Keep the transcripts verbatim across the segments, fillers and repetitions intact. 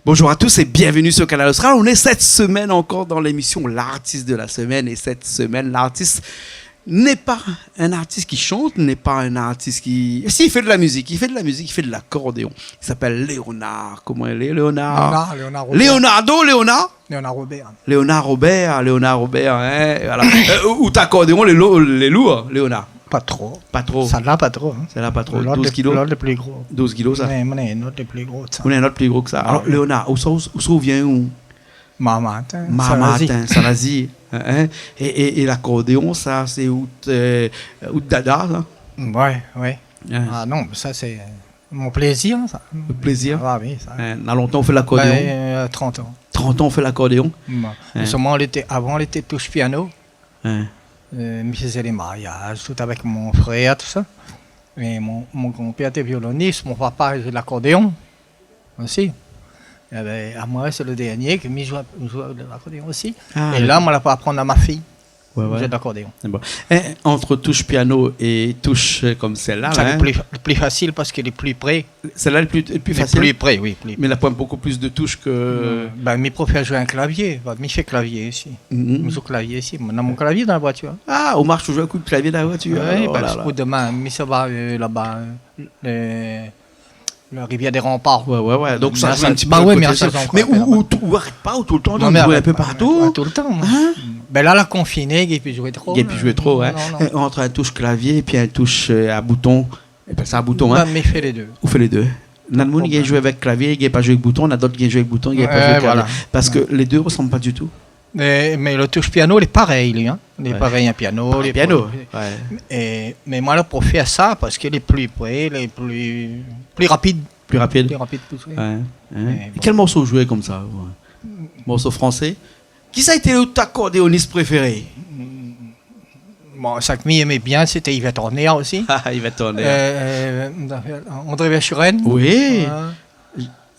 Bonjour à tous et bienvenue sur Kanal Austral. On est cette semaine encore dans l'émission L'artiste de la semaine. Et cette semaine, l'artiste n'est pas un artiste qui chante, n'est pas un artiste qui, si, il fait de la musique, il fait de la musique, il fait de l'accordéon. Il s'appelle Léonard. Koman i lé, Léonard ? Léonard, Léonard Robert. Léonardo, Léonard ? Léonard Robert. Léonard Robert, Léonard Robert, hein, voilà. Euh, out akordéon lé lou-, lé lour, Léonard ? Pa tro. Pa tro. Sat-la pa tro, hein. Sat-la pa tro. Lot lé, douz kilo ? Lot lé pli gro. Douz kilo, sa ? Mé, mé lot lé pli gro ke sa. Ou néna in ot pli gro ke sa. Ah oui. Alor, Léonard, ousa, ousa, ousa i vien, ou ? Marmatin, Marmatin, Salazie. Salazie, hein, hein. É, é, é lakordéon, sa, sé out, euh, out dada, sa ? Ouais, ouais. Hein. Ah non, sa sé, euh, mon plézir, sa. Le plézir ? Ah oui, sa. Hein, na lontan ou fé lakordéon ? Ben, euh, trant an. Trant an ou fé lakordéon ? Bon. Hein. Solman, lété, avan, lété touche piano. Hein. Euh, mi fézé lé mariaz, tout avèk mon frèr, tousa. É mon, mon granpèr té violonis, mon papa té lakordéon osi. Ébin, amoin, sé le dernié ke mi zoué, zoué lakordéon osi. Ah, dakor. É la, moin la aprann a ma fiy zoué lakordéon. Ouais, ouais. Bon. É ant touche piano é touche, euh, konm sèt-la, sa, la, le pli, le pli fasil parske lé pli pré. Sèt-la lé pli, lé pli fasil. Lé pli pré, oui, pli pré. Mé la poin bonpé plis de touche ke... Euh, ben, mi préfèr zoué in klavié. Ben, mi fé klavié isi. Mhm. Mi zoué klavié isi. Moin néna mon klavié dan la voitir. Ah, ou marsh toujour avèk out klavié dan la voitir, alor, la, la. Oui, ben, pou domin, mi sava, euh, laba, euh, le, la Rivière des Remparts. Ouais, ouais, ouais. Donk sa, sa, sé in ti pé, ben ouais, koté sa. Mé ou, ou, ou arèt pa, ou toultan, ou zoué in pé partou ? Non, mé arèt pa, ouais, toultan, moin. Hein ? Ben la, la konfiné, i gingn pi zoué tro. I gingn pi zoué tro, hein. Non, non. Euh, ant in touche klavié épi in touche, euh, a bouton, i apèl sa bouton, hein. Bah, mi fé lé dé. Ou fé lé dé. Na d'moun i gingn zoué avèk klavié, i gingn pa zoué avèk bouton, na d'ot i gingn zoué avèk bouton, i gingn pa zoué avèk klavié. Ouais, voilà. Parske lé dé i rosanm pa ditou. Mé, mé le touche piano, lé parèy, li, hein. Lé parèy in piano, lé parèy in piano, ouais. É, mé moin la préfèr sa parske lé pli pré, lé pli, pli rapid. Pli rapid. Pli rapid pou zoué. Ouais, hein. É bon. É kèl morso ou zoué konmsa, ou ? Morso fransé ? Kisa lété out akordéonis préféré ? Bon, sak mi èm bien, sété Yvette Horner osi. Ah, Yvette Horner. Euh, André Verschuren. Oui. Ouais.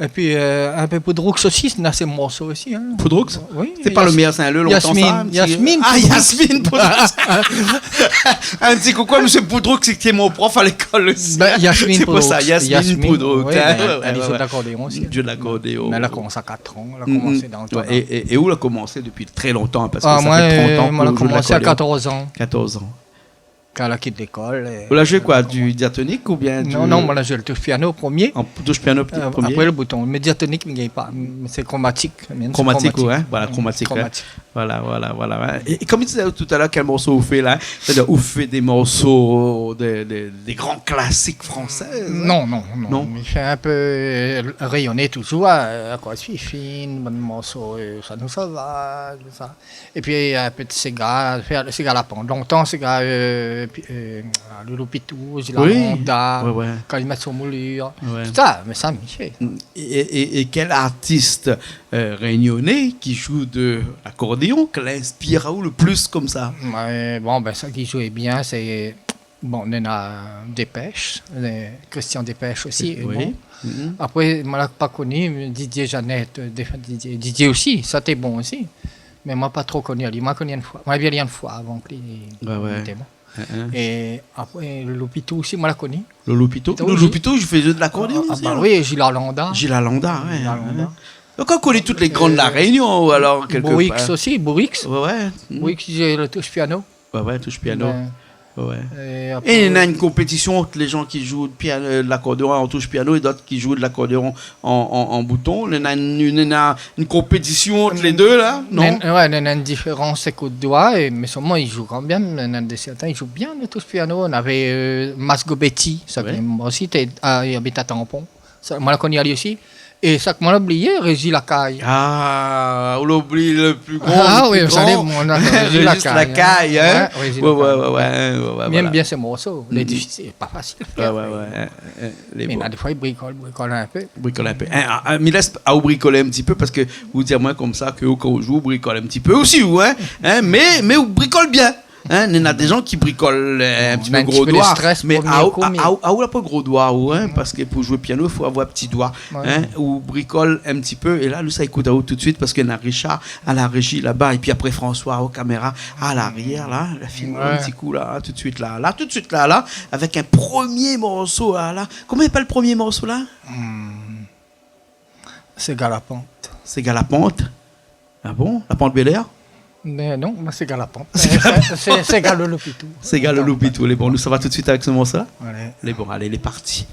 Épi, euh, in pé Poudroux osi, na sé morso osi, hein. Poudroux ? Oui. Sété pa le Yas-, mèr Saint-Leu, lontan sa, Yasmine, in ti... Yasmine Poudroux. Ah, Yasmine Poudroux. In ti koukou a mésyé Poudroux, sété mon prof a lékol osi. Ben, Yasmine Poudroux. Sé pou sa, Yasmine Poudroux, oui, hein, mé èl, ouais, èl i zoué de lakordéon osi, hein. Zoué de lakordéon. Mé èl la komans a kat an, èl la komans dan le tan, la. Mm, mm. Ouais, é, é, é ou la komans dopi trè lontan, parske sa fé trant an ke ou zoué de lakordéon. Ah, moin, moin la komans a katorz an. Katorz an. Kan èl la kit lékol, é... Ou la zoué koi, di diatonik oubien di... Non, non, moin la zoué le touche piano promié. An touche piano, euh, promié. Apré le bouton. Mé diatonik, mi gingn pa. Sé kromatik. Kromatik, ouais, voilà, kromatik, ouais. Kromatik. Voilà, voilà, voilà, ouais. É, é konm ou té i di talèr, kèl morso ou fé la, hein ? Sétadir, ou fé dé morso de, de, dé gran klasik fransé, hein ? Non, non, non. Non ? Mi fé in pé, euh, réyoné toujour, euh, koi, Fifine, bann morso, euh, Sa nou sava, tousa. Épi in pé de séga, fé séga lapan. Lontan, séga, euh, pi-, euh, Loulou Pitous, Gilles Aranda, kan li mèt son moulur. Ouais, ouais. Tousa, mé sa, mi fé. Mm. É, é, é kèl artis, euh, rényoné ki zoué de lakordéon, ke la inspir aou le plis konmsa ? Ouais, bon, ben, sak i zoué bien, sé, bon, néna Dépêche, euh, Christian Dépêche osi, oui, bon. Mm. Apré, moin la pa koni, Didier Jeannette, euh, défin Didier, Didier osi, sa té bon osi. Mé moin la pa tro koni ali. Moin la koni in foi. Moin la vi ali in foi avan ke li, ouais, ouais, li té mor. Hein, hein. É apré, Loulou Pitous osi, moin la koni. Loulou Pitous ? Pitous, Loulou Pitous, i fé de lakordéon osi, hein. Ah, bah oui, Gilles Aranda. Gilles Aranda, ouais. Gilles Aranda. Donk, ou koné tout lé gran de La Rényon, ou alor, kèlke par. Bourix osi, Bourix. Ouais, ouais. Mm. Bourix, i zoué le touche piano. Ouais, ouais, touche piano. Ouais. Ouais. É apré, é néna in konpétision ant lé jan ki zoué de piano, euh, de lakordéon an touche piano é d'ot ki zoué de lakordéon an, an, an bouton. Néna in, néna in konpétision ant lé dé la, non ? Néna, ouais, néna in diférans, sé kou d'doi, é, mé solman i zoué kan mèm. Néna dé sèrtin i zoué bien le touche piano. Navé, euh, Mas Gobetti, sa, ouais, osi té, ah, i abit a Tampon. Sa, moin la koni ali osi. É sak moin la oublié, Régi Lacaille. Ah, ou la oublié le pli gran, le pli gran. Ah oui, sa lé, moin la, Régi Lacaille, hein. Régi Lacaille, hein. Ouais, Régi Lacaille. Ouais, ouais, ouais, ouais, ouais, voilà. Mi èm bien sé morso. Mm. Lé difisil, lé pa fasil a fèr. Ouais, ouais, ouais, hein, hein, lé bon. Mé la, défoi, i brikol, brikol in pé. Brikol in pé. Hein, ah, ah, mi lès aou brikol in ti pé parske ou di amoin konmsa ke ou, kan ou zoué, ou brikol in ti pé osi, ou, hein. Hein, mé, mé ou brikol bien. Hein, néna dé jan ki brikol, euh, in ti pé gro doi. Non, mé in ti pé le strès, mé promié kou, mé aou, aou, aou la pa gro doi, ou, hein, parske pou zoué piano, i fo avoir ti doi, hein, ou brikol in ti pé, é la, nou sa ékout aou tout de suit, parske néna Richard à la régie laba, épi apré François aux caméras à l'arrière, la, la film in ti kou, la, tout de suit, la, la, tout de suit, la, la, avèk in promié morso, la, la. Koman i apèl promié morso, la ? Hmm. Séga la pant. Séga la pant. Ah bon ? La pant Bel Air ? Mé non, moin, Séga la pant. Séga la pant. Sé, sé, Séga lo Lopitou. Séga lo Lopitou. Lé bon, nou sava tout de suit avèk se morso-la ? Alé. Lé bon, alé, lé parti.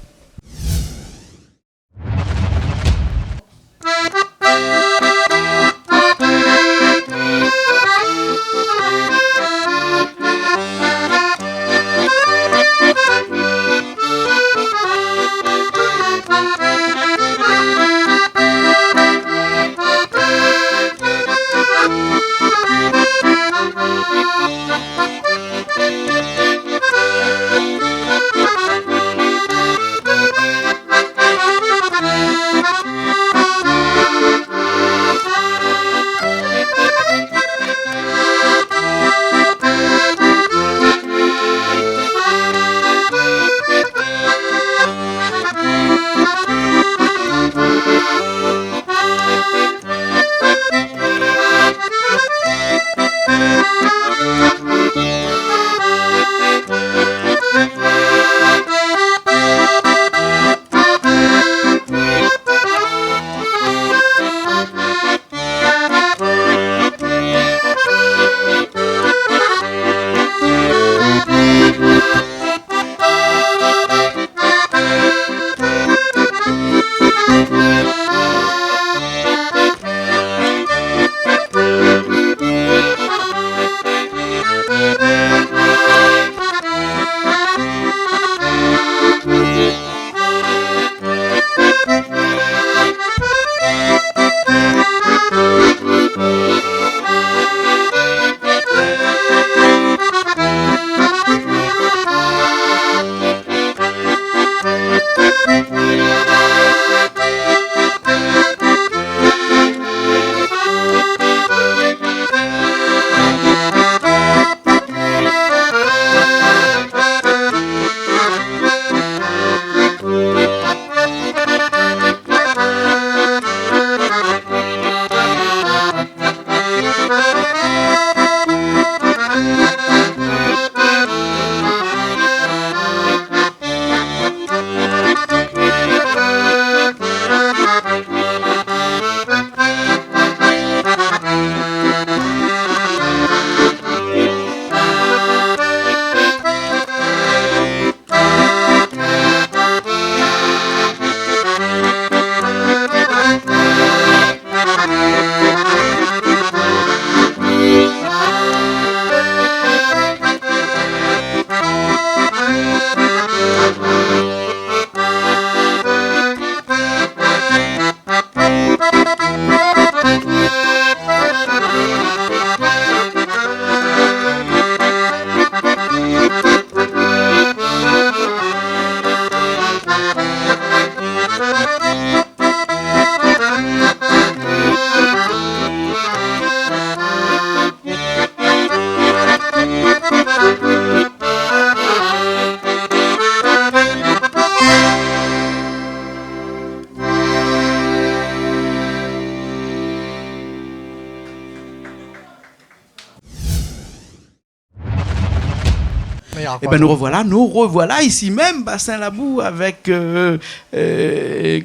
Mé akoz... Ében, nou revoilà, nou revoilà isi mèm, Bassin Labou, avèk, euh, euh,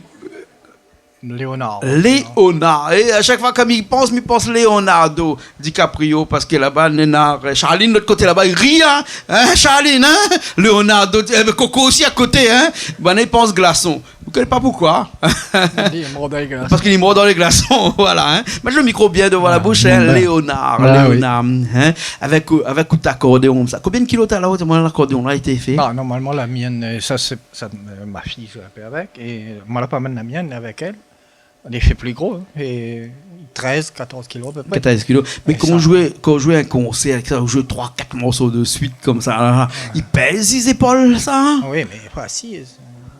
Léonard. Léonard. É a shak foi, kan mi pans, mi pans Leonardo DiCaprio, parske laba, néna, euh, Charline, lot koté laba, i ri, hein, hein, Charline, hein ? Leonardo, euh, Coco osi a koté, hein ? Banna i pans glason. Ou koné pa poukoi. Li mor dan lé glason. Parske li mor dan lé glason, voilà, hein. Mèt lo mikro bien dovan la boush, hein, Léonard, Léonard, hein. Avèk, euh, avèk kout akordéon, sa. Konbien kilo talèr, moin, lakordéon la, lété fé ? Ba, normalman, la mienne, euh, sa, sé, sa, euh, ma fiy i zoué in pé avèk, é moin la pa amenn la mienne avèk èl. Lé fé pli gro, hein, é trèz, katorz kilo a pé pré. Katorz kilo. Mé kan ou zoué, kan ou zoué in konsèr avèk sa, ou zoué troi, kat morso de suit konmsa, la, la, i pèz si zépol, sa, hein ? Oui, mé fo asiz.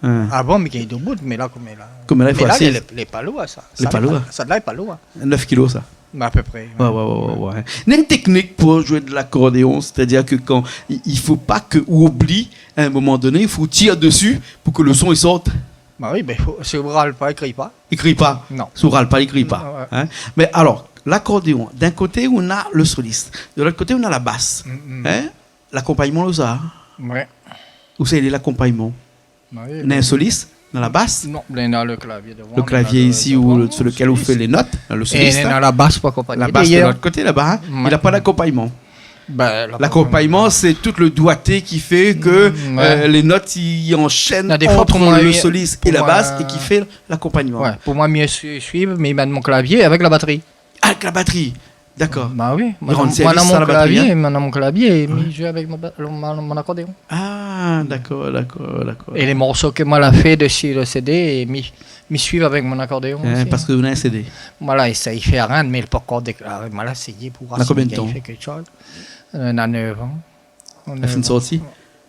Hein. Avan, mi gingn dobout, mé la, konm la. Konm la, i fo asiz. Mé la, lé, lé pa lour, sa. Lé pa lour. Sa la lé pa lour. Nèf kilo, sa. Apépré, ouais. Ouais, ouais, ouais, ouais, ouais. Néna in téknik pou zoué de lakordéon, sétadir ke kan i, i fo pa ke ou oubli, a in moman doné, i fo tir dési pou ke le son i sort. Ba oui, bin, fo, si ou ral pa, i kri pa. I kri pa. Non. Si ou ral pa, i kri pa. Non, ouais. Hein ? Mé alor, lakordéon, d'in koté, ou na le solis. De lot koté, ou na la bas. Mm, mm. Hein ? Lakonpagnman, ou sa ? Ouais. Ou sa, lé lakonpagnman. Ba oui, mé na in solis, na la bas. Non, bin, na le klavié dovan, le klavié isi, ou le, sur lequel ou fé lé not, le solis, hein. É na la bas pou akonpagné. La bas de lot koté, laba, hein. Ouais. Na pa lakonpagnman. Ba, lakonpagnman, sé tout le doité ki fé ke, mm, ouais, euh, lé not i anshèn ant le solis é la bas é ki fé lakonpagnman. Na défoi pou moin, euh, ouais, pou moin, mié sui-, suiv, mé mi mèt mon klavié avèk la batri. Ah, avèk la batri. Dakor. Ba oui, mi rann sèrvis a la batri, hein. Moin na mon klavié, moin na mon klavié, é mi zoué avèk mon ba-, mon, mon akordéon. Ah, dakor, dakor, dakor. É lé morso ke moin la fé dési le CD, é mi, mi suiv avèk mon akordéon osi, hein. Parske ou na in CD. Moin la éséy fé rinn, mé lé pankor déklaré. Moin la éséyé pou oir si mi gingn fé kékshoz. Na konbien de tan ? Euh, na nèf an. La fine sorti.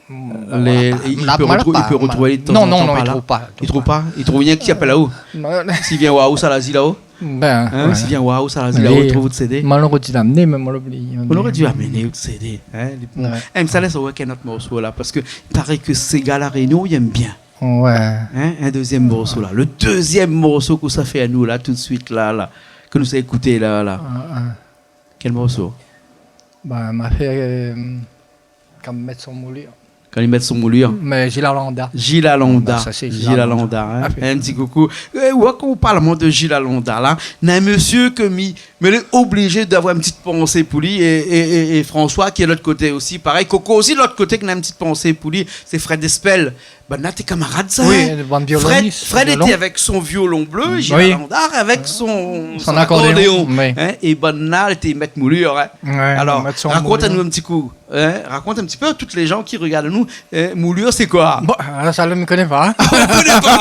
Mm, lé, voilà, i pé retrouv-, i pé retrouv ali de tan an tan par la. Non, non, non, i trouv pa. I trouv pa. I trouv rienk si i apèl aou. Non. Si i vien oir aou Salazie la-o. Bin, hein, ouais. Si i vien oir aou Salazie la-o, i trouv out CD. Moin noré di amené, mé moin la oubli. Ou noré di amené out CD, hein, lé bon. Ouais. Eh, mé sa lès aou avèk in not morso la, parske i paré ke sé gars La Rényon i èm bien. Ouais. Hein, in dézièm morso la. Le dézièm morso ke ou sa fé anou la, tout suit la, la, ke nou sa ékouté la, la. Ah, ah. Kèl morso ? Ba, ma fé, euh, Kan i mèt son moulir. Kan i mèt son moulir. Mé Gilles Alanda. Gilles Alanda. Ba, sa sé Gilles Alanda, hein. Ah, fé in ti koukou. Eh, ouais, kan ou parl amoin de Gilles Alanda la, na in mésyé ke mi, mi lé oblizé d'avoir in ti pansé pou li, é, é, é, é François ki lé lot koté osi, parèy, Coco osi lot koté, ki na in ti pansé pou li, sé Fred Espel. Banna té kamarad sa, oui, hein. Bann violonis, Fred, Fred lété avèk son violon blé, Gilles Alanda avèk son, son akordéon, oui, hein, é banna té mèt moulir, hein. Ouais, alor, rakont anou in ti kou, hein, rakont in ti pé tout lé jan ki rogard anou, hein, moulir sé koi ? Bon, sa la, mi koné pa, hein. Ah, ou koné pa ?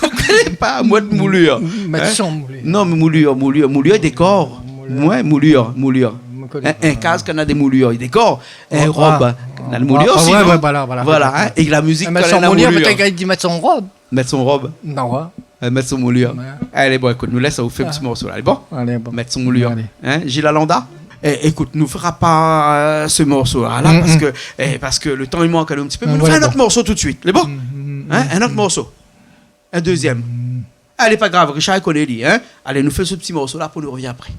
Ou koné pa, moulir. Mèt son moulir. Non, mé moulir, moulir, moulir, dékor. Moulir. Ouais, moulir, moulir. Mi koné pa. In, in kaz kan na dé moulir, dékor. In rob, kan na dé moulir osi, non ? Ah, ouais, ouais, voilà, voilà. Voilà, hein, é la mizik, kan na moulir. Mèt son moulir, pétèt li di mèt son rob. Mèt son rob. Non, ouais. Euh, mèt son moulir. Ouais. Alé, bon, ékout, nou lès aou fé in ti morso la. Alé, bon. Alé, bon. Mèt son moulir. Alé. Hein, Gilles Alanda ? Eh, ékout, nou fera pa, euh, se morso la, la, parske, eh, parske le tan i mank anou in ti pé, mé nou fé in not morso tout suit. Alé, bon ? Hein, in not morso. In dézièm. Alé, pa grav, Richard i koné li, hein. Alé, nou fé se ti morso la pou nou rovien apré.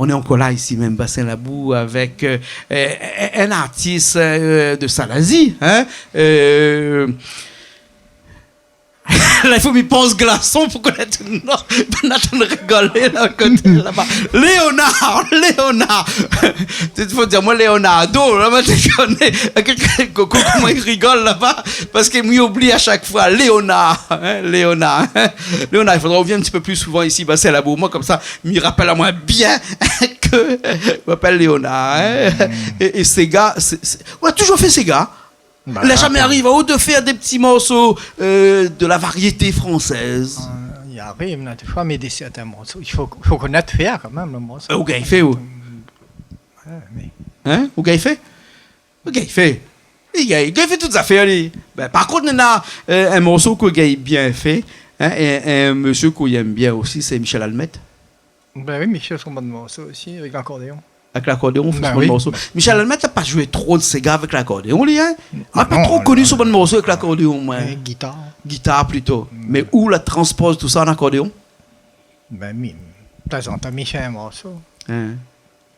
On est encore là, ici même, Bassin Labou, avec, euh, euh, un artiste, euh, de Salazie, hein, euh, la, i fo mi poz glason pou konèt. Non, Nathan rigol la, koté laba. Léonard, Léonard. I fo dir amoin Leonardo, la, mi té koné. Kèlkin, ko-, ko-, koman i rigol laba ? Parske mi oubli a shak foi. Léonard, hein, Léonard, hein. Léonard, il faudra revenir un petit peu plus souvent ici, Bassin Labou. Moin, konmsa, mi rapèl amoin bien ke mi apèl Léonard, hein. Mm. É, é séga, sé, sé, ou la toujour fé séga. Ba, la zamé ariv aou de fèr dé ti morso, euh, de la variété française ? Euh, i ariv, na, défoi, mé dé sèrtin morso, i fo, fo konèt fèr kan mèm lo morso. Euh, ou gingn fé, ou ? Ouais, mé... Hein ? Ou gingn fé ? Ou gingn fé. Li gingn, li gingn fé tout zafèr, li. Bin, par kont, néna, euh, in morso ke ou gingn bien fé, hein, é in mésyé ke ou yèm bien osi, sé Michel Admette. Bin oui, Michel, son bann morso osi, avèk lakordéon. Avèk lakordéon, fé son bann morso. Bin oui. Michel Admette la pa zoué tro de séga avèk lakordéon, li, hein ? Non, non, non. Moin la pa tro koni son bann morso avèk lakordéon, moin. Euh, gitar. Gitar plito. Mm. Mé ou la transpoz tousa an akordéon ? Bin, mi, tanzantan, mi fé in morso. Hein.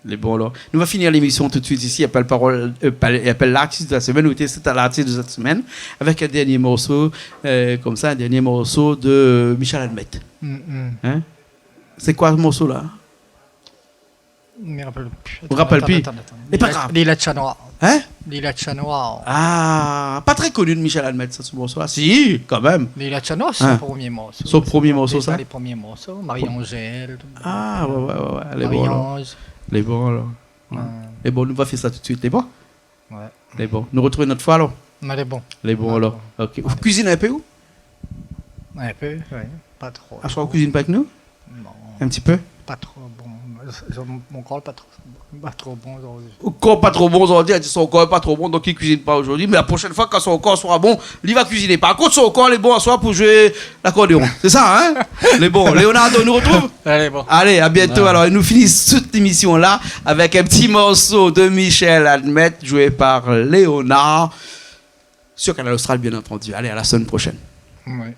Lé bon, alor. Nou va finir lémisyon tout de suite isi. I apèl parol, euh, pa, i apèl l'artiste de la semaine, ou té, sé l'artiste de cette semaine, avèk in dèrnié morso, euh, konmsa, in dèrnié morso de Michel Admette. Mm, mm. Hein ? Sé koi morso la ? Mi rapèl pi. Ou rapèl pi ? Atann, atann, atann, atann. Lé pa grav. Lé Latcha Noir. Hein ? Lé Latcha Noir. Ah, pa trè koni de Michel Admette, sa, se morso la. Si, kan mèm. Lé Latcha Noir, sé son promié morso. Son promié morso, sa ? Lé promié morso, Marie-Angèle. Ah, ouais, ouais, ouais, ouais. Lé bon, alor. Marie-Ange. Lé bon, alor. Ouais. Lé bon, nou va fé sa tout de suite, lé bon ? Ouais. Lé bon. Nou artrouv in ot foi, alor ? Lé bon. Lé bon, alor. D'accord. Ok. Ou kuizine in pé, ou ? In pé, oui. Pa tro. Aswar, ou kuizine pa avèk nou ? Non. In ti pé ? Pa tro bon. Mon, mon kor pa tro, pa tro bon zordi. Ou kor pa tro bon zordi, la di son kor pa tro bon, donk li kuizine pa zordi. Mé la proshèn foi, kan son kor sera bon, li va kuiziné. Par kont, son kor lé bon aswar pou zoué lakordéon. Sé sa, hein ? Lé bon. Leonardo, nou artrouv ? Alé, bon. Alé, à bientôt. Ouais. Alor, nou fini tout lémisyon la avèk in ti morso de Michel Admette, zoué par Léonard, sur Kanal Austral, bien entendu. Alé, à la semaine prochaine. Ouais.